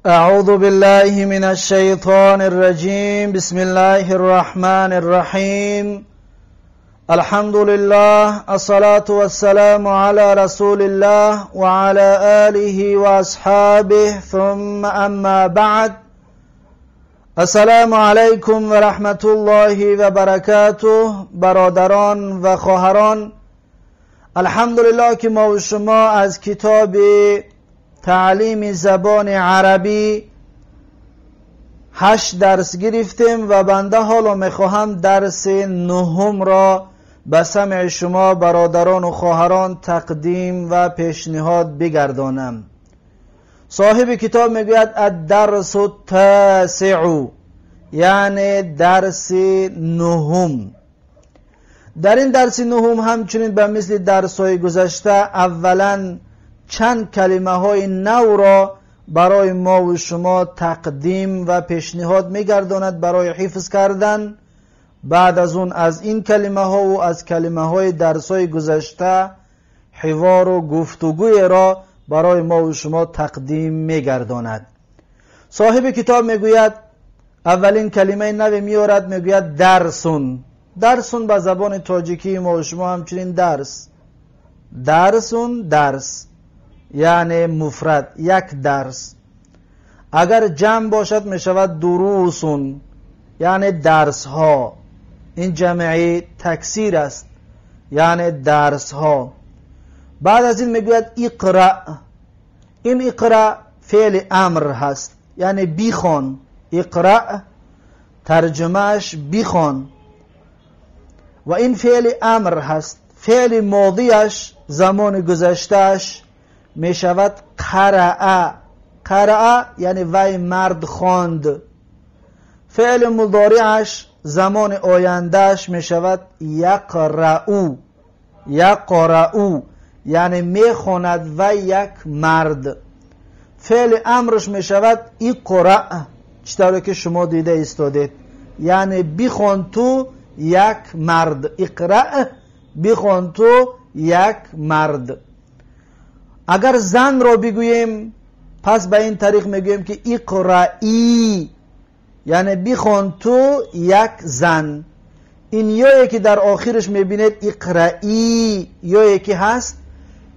أعوذ بالله من الشيطان الرجيم. بسم الله الرحمن الرحيم. الحمد لله، الصلاة والسلام على رسول الله وعلى آله وأصحابه، ثم أما بعد. السلام علیکم و رحمت الله و برکاته. برادران و خواهران، الحمدلله که ما و شما از کتاب تعلیم زبان عربی 8 درس گرفتیم و بنده حالا میخواهم درس نهم را به سمع شما برادران و خواهران تقدیم و پیشنهاد بگردانم. صاحب کتاب میگوید الدرس التاسع، یعنی درس نهم. در این درس نهم همچنین به مثل درس های گذشته اولا چند کلمه های نو را برای ما و شما تقدیم و پیشنهاد میگرداند برای حفظ کردن. بعد از اون از این کلمه ها و از کلمه های درس های گذشته حوار و گفتگوی را برای ما و شما تقدیم میگرداند. صاحب کتاب میگوید اولین کلمه نو میورد، میگوید درسون. درسون به زبان تاجیکی ما و شما همچنین درس، درسون درس، یعنی مفرد، یک درس. اگر جمع باشد میشود دروسون، یعنی درس ها. این جمعی تکثیر است، یعنی درس ها. بعد از این میگوید اقرأ. این اقرأ فعل امر هست، یعنی بیخوان. اقرأ ترجمهش بیخوان و این فعل امر هست. فعل ماضیش زمان گذشتهش میشود قرأ. قرأ یعنی وی مرد خواند. فعل مضارعش زمان آیندهش میشود یقرأ. یقرأ یعنی میخواند و یک مرد. فعل امرش میشود اقرأ، چطوری که شما دیده ایستادید، یعنی بخوان تو یک مرد. اقرأ بخوان تو یک مرد. اگر زن را بگوییم پس به این طریق میگوییم که اقرأی، یعنی بخوان تو یک زن. این یایی که در آخرش میبینید اقرأی، یایی که هست،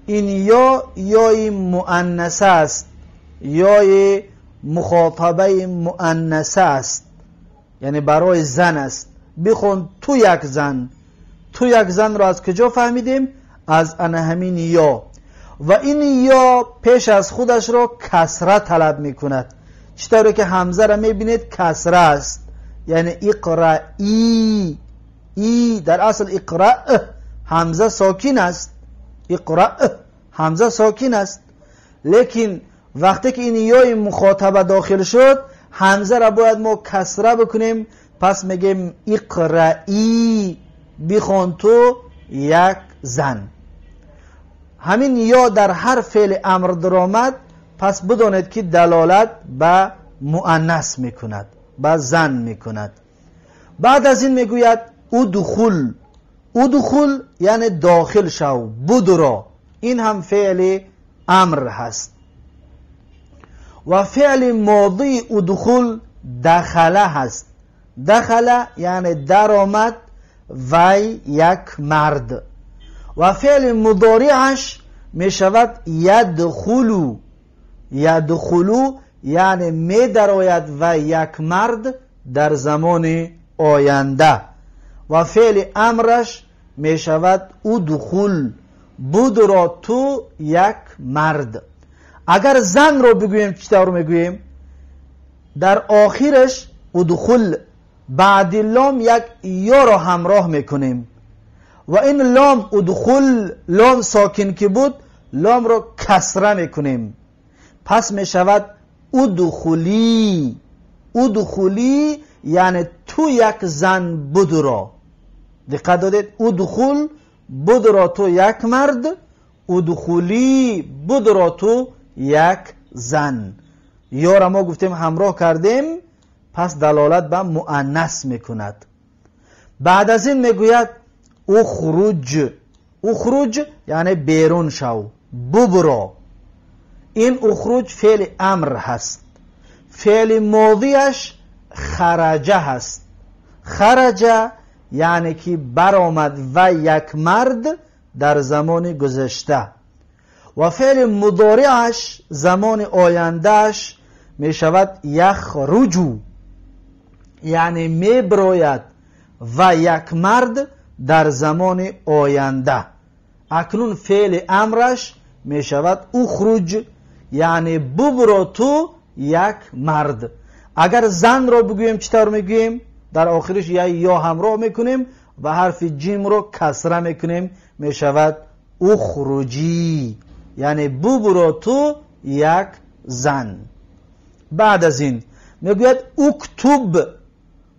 این یا یای مؤنثه است، یای مخاطبه مؤنثه است، یعنی برای زن است. بخوان تو یک زن. تو یک زن را از کجا فهمیدیم؟ از همین یا. و این یا پیش از خودش را کسره طلب میکند، چطوری که همزه را میبینید کسره است، یعنی اقرأی. ای در اصل اقرأ همزه ساکن است، اقرأ همزه ساکن است، لیکن وقتی که این یای مخاطبه داخل شد همزه را باید ما کسره بکنیم. پس میگیم اقرأی، بخوان تو یک زن. همین یا در هر فعل امر درآمد پس بدانید که دلالت به مؤنث میکند، به زن میکند. بعد از این میگوید ادخل. ادخل یعنی داخل شو، بدرا. این هم فعل امر هست. و فعل ماضی ادخل دخله هست. دخله یعنی درآمد وی یک مرد. و فعل مضارعش می شود یدخلو. یدخلو یعنی می درآید و یک مرد در زمان آینده. و فعل امرش می شود ادخل، بدرا تو یک مرد. اگر زن رو بگوییم چطور میگوییم؟ در آخرش ادخل بعد لام یک یا را همراه میکنیم و این لام ادخل، لام ساکن که بود، لام را کسره میکنیم، پس میشود ادخلی. ادخلی یعنی تو یک زن بدرا. دقت دادید؟ ادخل بدرا تو یک مرد، ادخلی بدرا تو یک زن. یا را ما گفتیم همراه کردیم، پس دلالت به مؤنث میکند. بعد از این میگوید اخرج. اخرج یعنی بیرون شو، ببرا. این اخرج فعل امر هست. فعل ماضیش خرجه هست. خرجه یعنی که برآمد و یک مرد در زمان گذشته. و فعل مضارعش زمان آیندهش می شود یخرجو، یعنی می براید و یک مرد در زمان آینده. اکنون فعل امرش می شود اخرج، یعنی ببرو تو یک مرد. اگر زن را بگوییم چطور میگوییم؟ در آخرش یا همراه میکنیم و حرف جیم رو کسره میکنیم، میشود اخرجی، یعنی ببرو تو یک زن. بعد از این میگوید اکتب.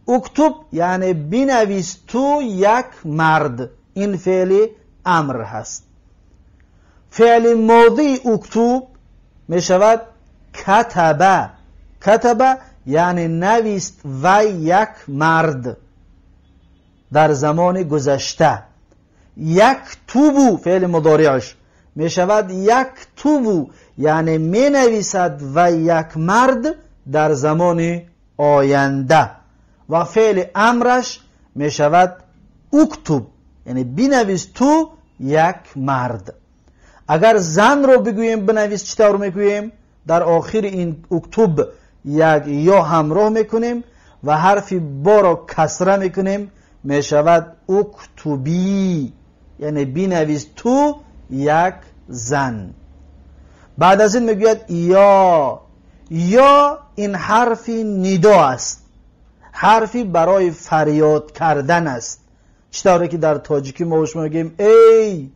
اکتب یعنی بنویس تو یک مرد. این فعل امر هست. فعل ماضی اکتب میشود کتبه. کتبه یعنی نویست و یک مرد در زمان گذشته. یکتبو فعل مضارعش میشود یکتبو، یعنی می نویسد و یک مرد در زمان آینده. و فعل امرش میشود اکتب، یعنی بنویس تو یک مرد. اگر زن رو بگوییم بنویس چطور میگوییم؟ در آخر این اکتب یک یا همراه میکنیم و حرف با را کسره میکنیم، میشود اکتبی، یعنی بنویس تو یک زن. بعد از این میگوید یا. یا این حرف ندا است، حرفی برای فریاد کردن است. چطوری که در تاجیکی ما شما میگیم ای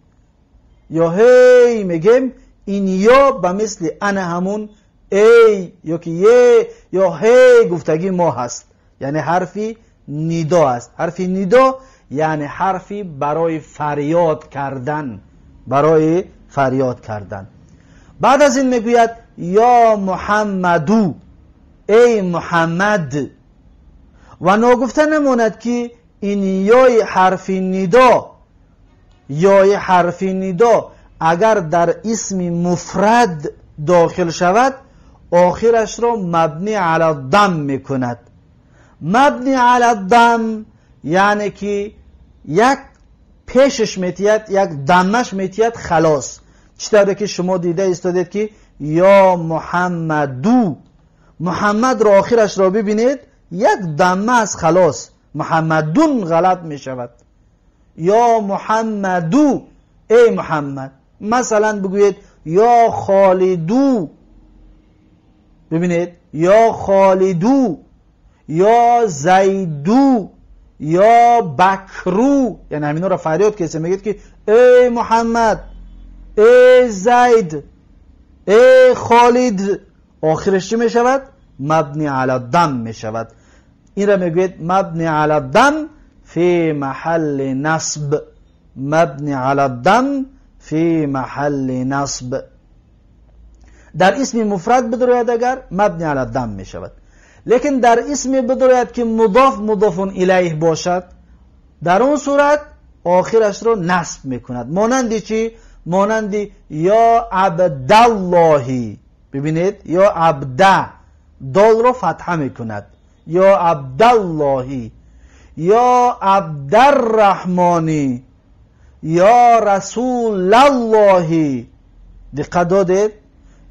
یا هی میگیم، این یا به مثل انا همون ای یا که یه یا هی گفتگی ما هست، یعنی حرفی ندا است. حرف ندا یعنی حرفی برای فریاد کردن، برای فریاد کردن. بعد از این میگوید یا محمدو، ای محمد. و ناگفته نماند که این یای حرف ندا، یای حرف ندا اگر در اسم مفرد داخل شود آخرش را مبنی علی الضم میکند. مبنی علی الضم یعنی که یک پیشش میتید، یک دمش میتید، خلاص. چطوری که شما دیده ایستادید که یا محمدو، محمد را آخرش را ببینید یک دمه از خلاص، محمدون غلط میشود. یا محمدو، ای محمد. مثلا بگویید یا خالدو، ببینید یا خالدو، یا زیدو، یا بکرو، یعنی همینا را فریاد کسی میگید که ای محمد، ای زید، ای خالد. آخرش چی میشود؟ مبنی علی الضم میشود. این را میگوید مبنی علی الضم فی محل نصب، مبنی علی الضم فی محل نصب. در اسم مفرد بدروید اگر مبنی علی الضم میشود، لیکن در اسم بدروید که مضاف مضاف الیه باشد، در اون صورت آخرش را نصب میکند. مانند چی؟ مانند یا عبداللهی. ببینید یا عبده، دال را فتحه میکند، یا عبداللهی، یا عبدالرحمانی، یا رسول اللهی. دقت دادید؟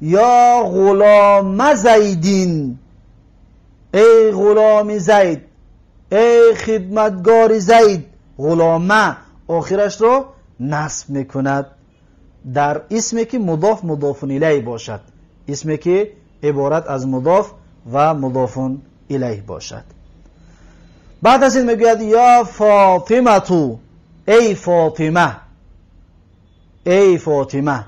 یا غلام زیدین، ای غلام زید، ای خدمتگار زید. غلامه آخرش را نصب میکند در اسمی که مضاف مضاف الیه باشد، اسمی که عبارت از مضاف و مضاف الیه باشد. بعد از این میگوید یا فاطمه، ای فاطمه، ای فاطمه.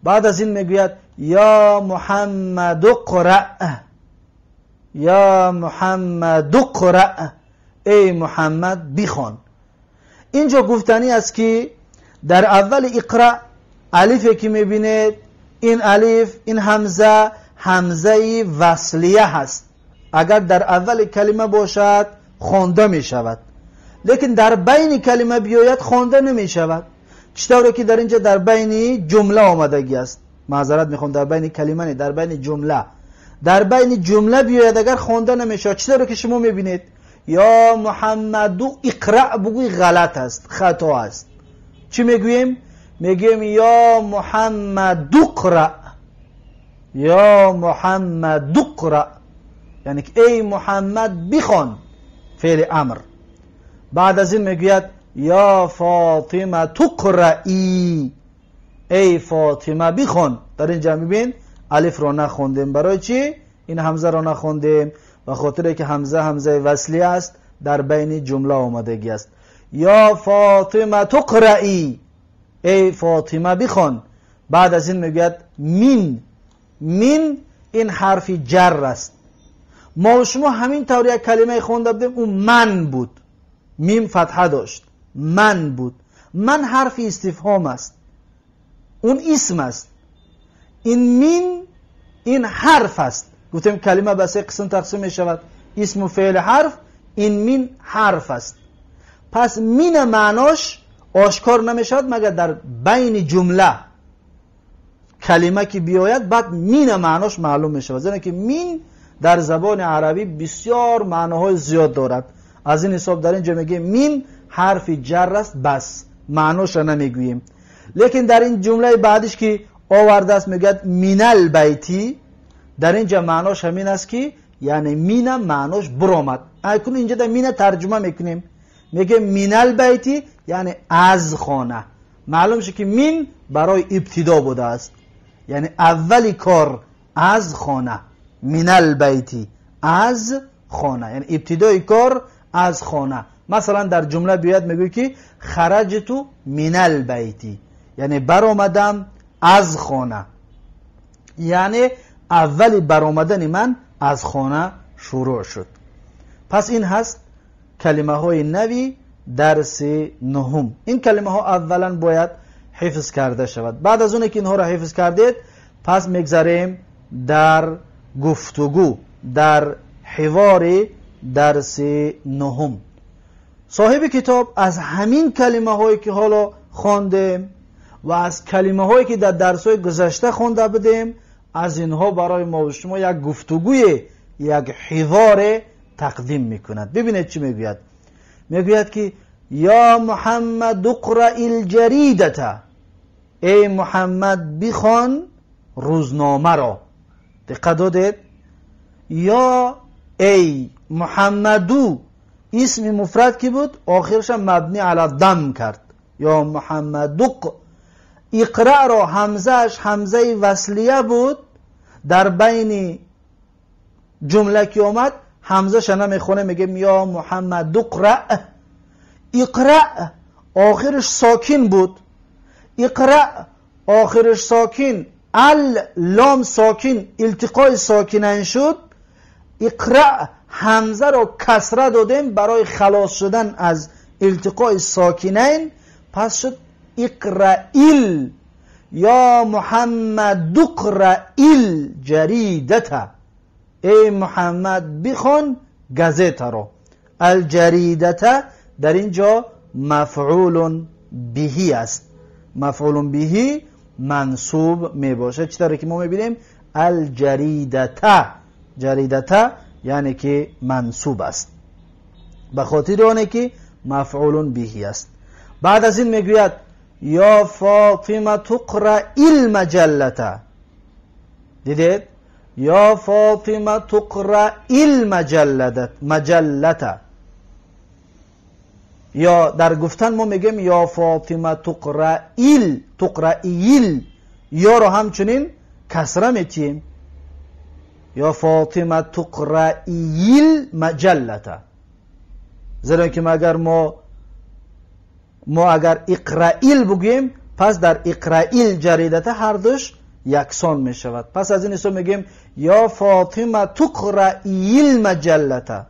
بعد از این میگوید یا محمد اقرأ، یا محمد اقرأ، ای محمد بخوان. اینجا گفتنی است که در اول اقرأ الف که میبینید، این الف، این همزه، همزه وصلیه هست. اگر در اول کلمه باشد خوانده می شود، لیکن در بین کلمه بیاید خوانده نمی شود. چطوری که در اینجا در بین جمله آمدگی است. معذرت میخوام، در بین کلمه نه، در بین جمله. در بین جمله بیاید اگر خوانده نمیشه. چطور که شما میبینید یا محمدو اقرأ بگوی غلط است، خطا است. چی میگوییم؟ میگیم یا محمد اقرأ، یا محمد اقرأ، یعنی که ای محمد بخوان، فعل امر. بعد از این میگوید یا فاطمه تقرئی، ای فاطمه بخوان. در اینجا میبین الف را نخوندیم. برای چی این همزه را نخوندیم؟ به خاطر که همزه همزه وصلی است، در بین جمله آمدگی است. یا فاطمه تقرئی، ای فاطمه بخوان. بعد از این میگوید من، من این حرف جر است. ما و شما همین طور یک کلمه خونده بودیم، اون من بود، میم فتحه داشت، من بود. من حرف استفهام است، اون اسم است. این مین این حرف است. گفتیم کلمه به سه قسم تقسیم می شود، اسم و فعل حرف. این مین حرف است. پس مین معناش آشکار نمی شود مگر در بین جمله کلمه که بیاید، بعد مین معناش معلوم می شود. زیرا که مین در زبان عربی بسیار معناهای زیاد دارد. از این حساب در اینجا میگه مین حرف جر است، بس معناش را نمیگوییم. لیکن در این جمله بعدش که آورده است میگه مینل بیتی، در اینجا معناش همین است که یعنی مین معناش برآمد. اکنون اینجا در مین ترجمه میکنیم، میگه مینل بیتی یعنی از خانه. معلوم شد که مین برای ابتدا بوده است، یعنی اولی کار از خانه، مینل بیتی از خانه، یعنی ابتدای کار از خانه. مثلا در جمله بیاد میگوی که خرجتو مینل بیتی، یعنی برآمدم از خانه، یعنی اول برآمدن من از خانه شروع شد. پس این هست کلمه های نوی درس نهم. این کلمه ها اولا باید حفظ کرده شود. بعد از اون که اینها را حفظ کردید، پس میگذاریم در گفتگو، در حوار درس نهم. صاحب کتاب از همین کلمه هایی که حالا خواندیم و از کلمه هایی که در درس های گذشته خوانده بودیم، از اینها برای ما و شما یک گفتگوی، یک حوار تقدیم میکند. ببینید چی میگوید. میگوید که یا محمد اقرأ الجریدة، ای محمد بخوان روزنامه را. دقت دادید؟ یا ای محمدو، اسم مفرد کی بود؟ آخرش مبنی علی دم کرد. یا محمد اقرأ را همزهش همزه وصلیه بود، در بین جمله که آمد همزه نمیخونه، میگیم یا محمد اقرأ. اقرأ آخرش ساکن بود، اقرأ آخرش ساکن، ال لام ساکن، التقای ساکنین شد. اقرأ همزه را کسره دادیم برای خلاص شدن از التقای ساکنین، پس شد اقرأ، یا محمد اقرأ الجریدة، ای محمد بخوان گازتا را. الجریدة در اینجا مفعول بهی است، مفعول بهی منصوب می باشه. چطوری که ما میبینیم الجریدة، جریدة یعنی که منصوب است به خاطر آنه که مفعول بهی است. بعد از این میگوید یا فاطمه تقرأ المجلة. دیدید؟ یا فاطمه تقرأ المجلة، مجلة. یا در گفتن ما میگیم یا فاطمه تقرأ ال، تقرأ ایل، یا رو همچنین کسره میتیم. یا فاطمه تقرأ المجلة، زیرا که اگر ما اگر اقرأ بگیم پس در اقرأ جریدته هر دوش یکسان می شود. پس از این حساب میگیم یا فاطمه تقرأ المجلة،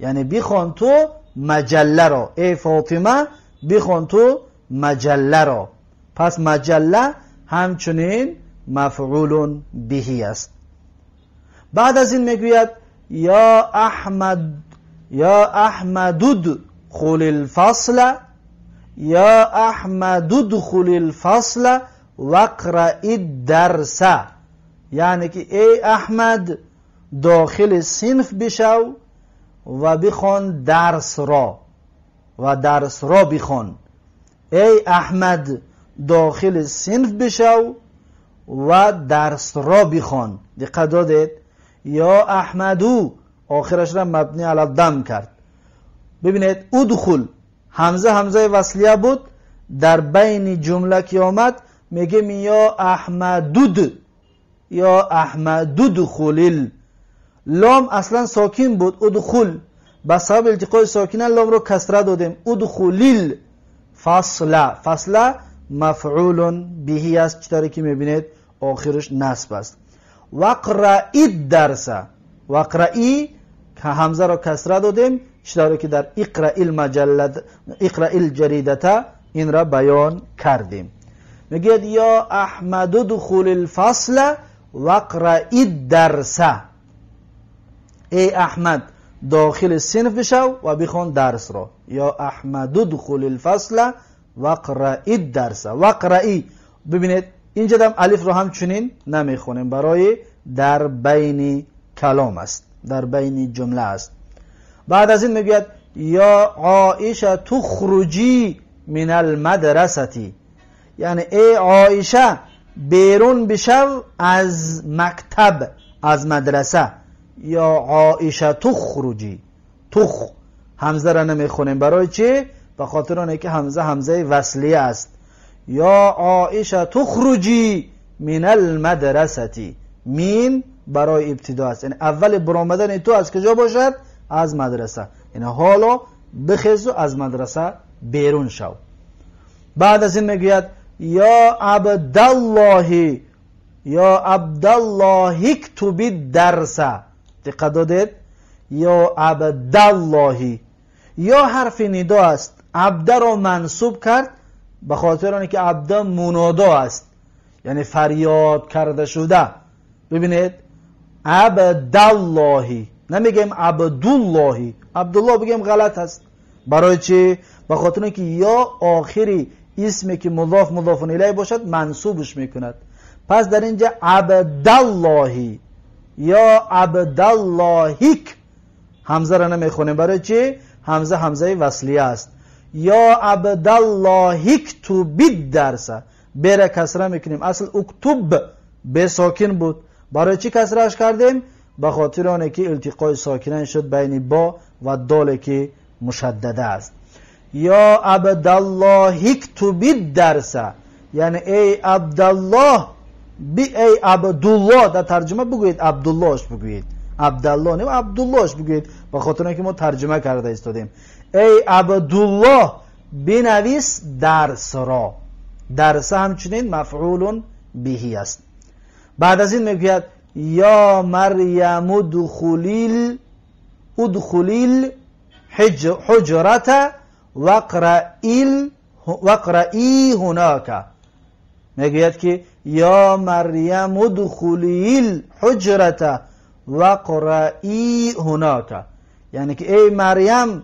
یعنی بخوان تو مجله را، ای فاطمه بخوان تو مجله را. پس مجله همچنین مفعول بهی است. بعد از این میگوید یا احمد، یا احمد ادخل الفصل، یا احمد ادخل الفصل واقرأ الدرس، یعنی که ای احمد داخل صنف بشو و بخوان درس را، و درس را بخوان. ای احمد داخل صنف بشو و درس را بخوان. دقت دادید؟ یا احمدو آخرش را مبنی علی دم کرد. ببینید ادخل همزه همزه وصلیه بود، در بین جمله که آمد میگیم یا احمدود، یا احمدود خلیل. لام اصلا ساکن بود، ادخل به سبب التقای ساکنه لام رو کسره دادیم. ادخلیل فصله، فصله مفعول بهی است، چطوری که میبینید آخرش نصب است. وقرئی درس، وقرئی که همزه را کسره دادیم، چطوری که در اقرأ المجلد، اقرأ الجریدة این را بیان کردیم. میگه یا احمد ادخل الفصل وقرئی الدرس، ای احمد داخل صنف بشو و بخوان درس را. یا احمد ادخل الفصل وقرئی الدرس. وقرئی، ببینید اینجا دم الف رو هم چنین نمیخونیم، برای در بین کلام است، در بین جمله است. بعد از این میگوید یا عایشه تخرجی من المدرسه، یعنی ای عایشه بیرون بشو از مکتب، از مدرسه. یا عایشه تخرجی، تخ همزه را نمیخونیم، برای چی؟ به خاطر آنکه که همزه همزه وصلیه است. یا عایشه تخرجی من المدرسه، مین برای ابتدا است، یعنی اول برآمدن تو از کجا باشد؟ از مدرسه، یعنی حالا بخیز و از مدرسه بیرون شو. بعد از این میگوید یا عبدالله، یا عبدالله اکتب الدرس. دقت دادید؟ یا عبدالله، یا حرف ندا است، عبد را منصوب کرد به خاطر آنکه عبد منادا است، یعنی فریاد کرده شده. ببینید عبدالله، نمیگیم عبدالله، عبدالله بگیم غلط است. برای چی؟ به خاطر اینکه یا آخری اسمی که مضاف مضاف الیه باشد منصوبش میکند. پس در اینجا عبدالله یا عبداللهیک، همزه را نمیخونیم، برای چی؟ همزه همزه وصلیه است. یا عبدالله اکتب الدرس، بره کسره میکنیم، اصل اکتب به ساکن بود، برای چی کسرهش کردیم؟ به خاطر آنکه التقای ساکنین شد بین با و دال که مشدده است. یا عبدالله اکتب الدرس، یعنی ای عبدالله، بی ای عبدالله، در ترجمه بگویید عبداللهش بگویید، عبدالله نه عبداللهش بگویید، به خاطر اینکه ما ترجمه کرده ایستادیم. ای عبدالله بنویس درس را، درس همچنین مفعول بهی است. بعد از این میگوید یا مریم ادخلی ادخلی حجرة وقرئی هناک. میگوید که یا مریم ادخلی الحجرة وقرئی هناک، یعنی که ای مریم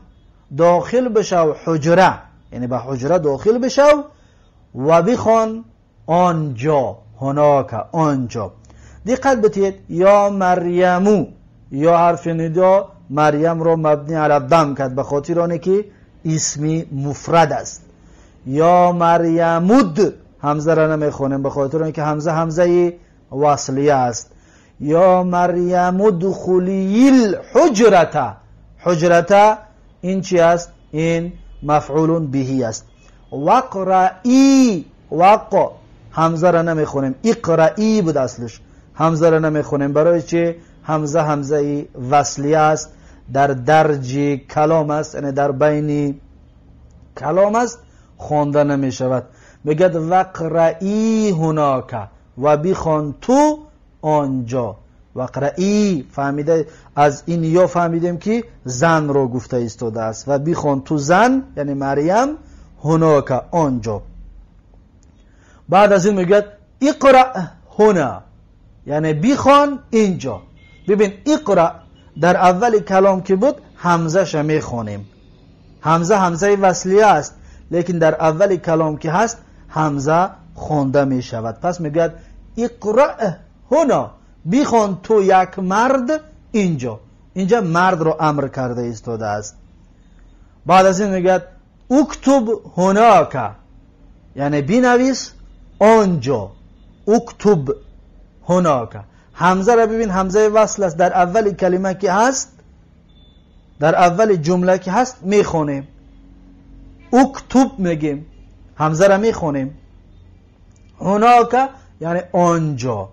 داخل بشو حجره، یعنی به حجره داخل بشو و بخوان آنجا، هناک آنجا. دقت بتید یا مریمو، یا حرف ندا مریم رو مبنی علی دم کرد به خاطر آنکه که اسمی مفرد است. یا مریمود، همزه را نمیخونیم به خاطر آنکه همزه همزه وصلیه است. یا مریم ادخلی الحجرة، حجرة این چی است؟ این مفعول بهی است. وقرئی، وق همزه را نمیخونیم، اقرئی بود اصلش، همزه را نمیخونیم برای چی؟ همزه همزه وصلیه است، در درج کلام است، یعنی در بین کلام است، خوانده نمیشود. میگد وقرئی هناک، و بخوان تو آنجا. وقرئی فهمیده از این یا فهمیدیم که زن رو گفته ایستاده است، و بخوان تو زن یعنی مریم، هناک آنجا. بعد از این میگه اقرأ هنا، یعنی بخوان اینجا. ببین اقرأ در اول کلام که بود همزه ش میخوانیم، همزه همزه وصلیه است، لیکن در اول کلام که هست همزه خوانده می شود. پس میگوید اقرأ هنا، بخوان تو یک مرد اینجا. اینجا مرد رو امر کرده ایستاده است. بعد از این میگه اکتب هناک، یعنی بنویس آنجا. اکتب هناک، همزه را ببین، همزه وصل است، در اول کلمه که هست، در اول جمله که هست میخونیم اکتب میگیم، همزه را میخونیم. هناک یعنی آنجا،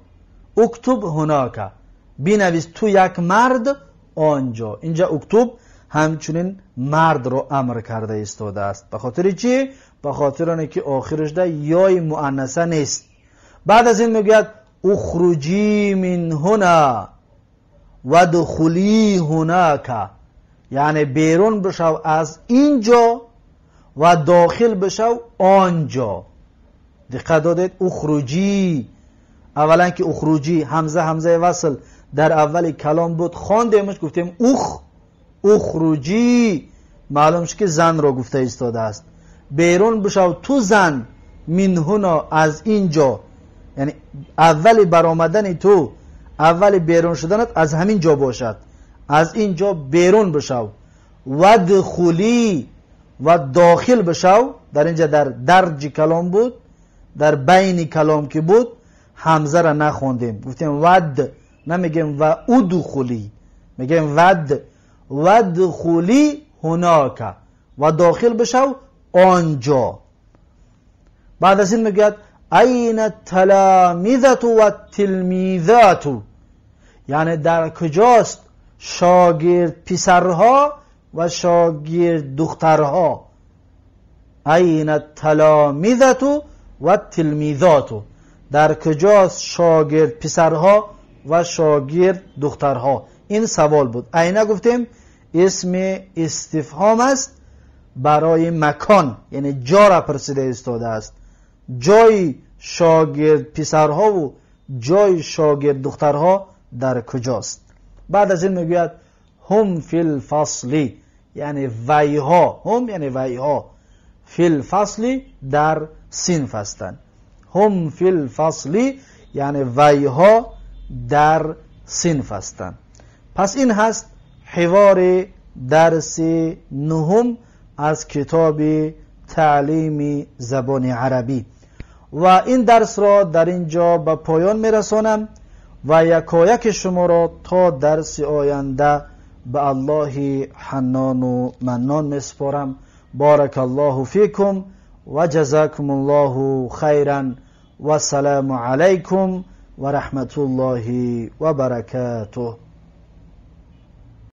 اکتب هناک، بنویس تو یک مرد آنجا. اینجا اکتب همچنین مرد رو امر کرده ایستاده است. به خاطر چی؟ به خاطر آنکه آخرش ده یای مؤنثه نیست. بعد از این میگوید اخرجی من هنا وادخلی هناک، یعنی بیرون بشو از اینجا و داخل بشو آنجا. دقت دادید؟ اخرجی، اولا که اخرجی همزه، همزه وصل در اول کلام بود، خواندیمش، گفتیم اخ، اخرجی، معلوم شد که زن را گفته ایستاده است. بیرون بشو تو زن، من هنا از اینجا، یعنی اول برآمدن تو، اول بیرون شدنت از همین جا باشد، از اینجا بیرون بشو. ودخلی و داخل بشو، در اینجا در درج کلام بود، در بین کلام که بود همزه را نخوندیم، گفتیم ود، نمیگیم و ادخلی، میگیم ود، ودخلی هناک و داخل بشو آنجا. بعد از این میگوید این التلامذة و التلمیذات، یعنی در کجاست شاگرد پسرها و شاگرد دخترها. این التلامذة و التلمیذات، در کجاست شاگرد پسرها و شاگرد دخترها. این سوال بود. اینه گفتیم اسم استفهام است برای مکان، یعنی جا را پرسیده ایستاده است. جای شاگرد پسرها و جای شاگرد دخترها در کجاست. بعد از این میگوید هم فی الفصل، یعنی ویها، هم یعنی ویها، فی الفصل در صنف هستند. هم فی الفصل یعنی ویها در صنف هستند. پس این هست حوار درس نهم از کتاب تعلیم زبان عربی و این درس را در اینجا به پایان میرسانم و یکایک شما را تا درس آینده به الله حنان و منان میسپارم. بارک الله فیکم و جزاکم الله خیرا و سلام علیکم و رحمت الله و برکاته.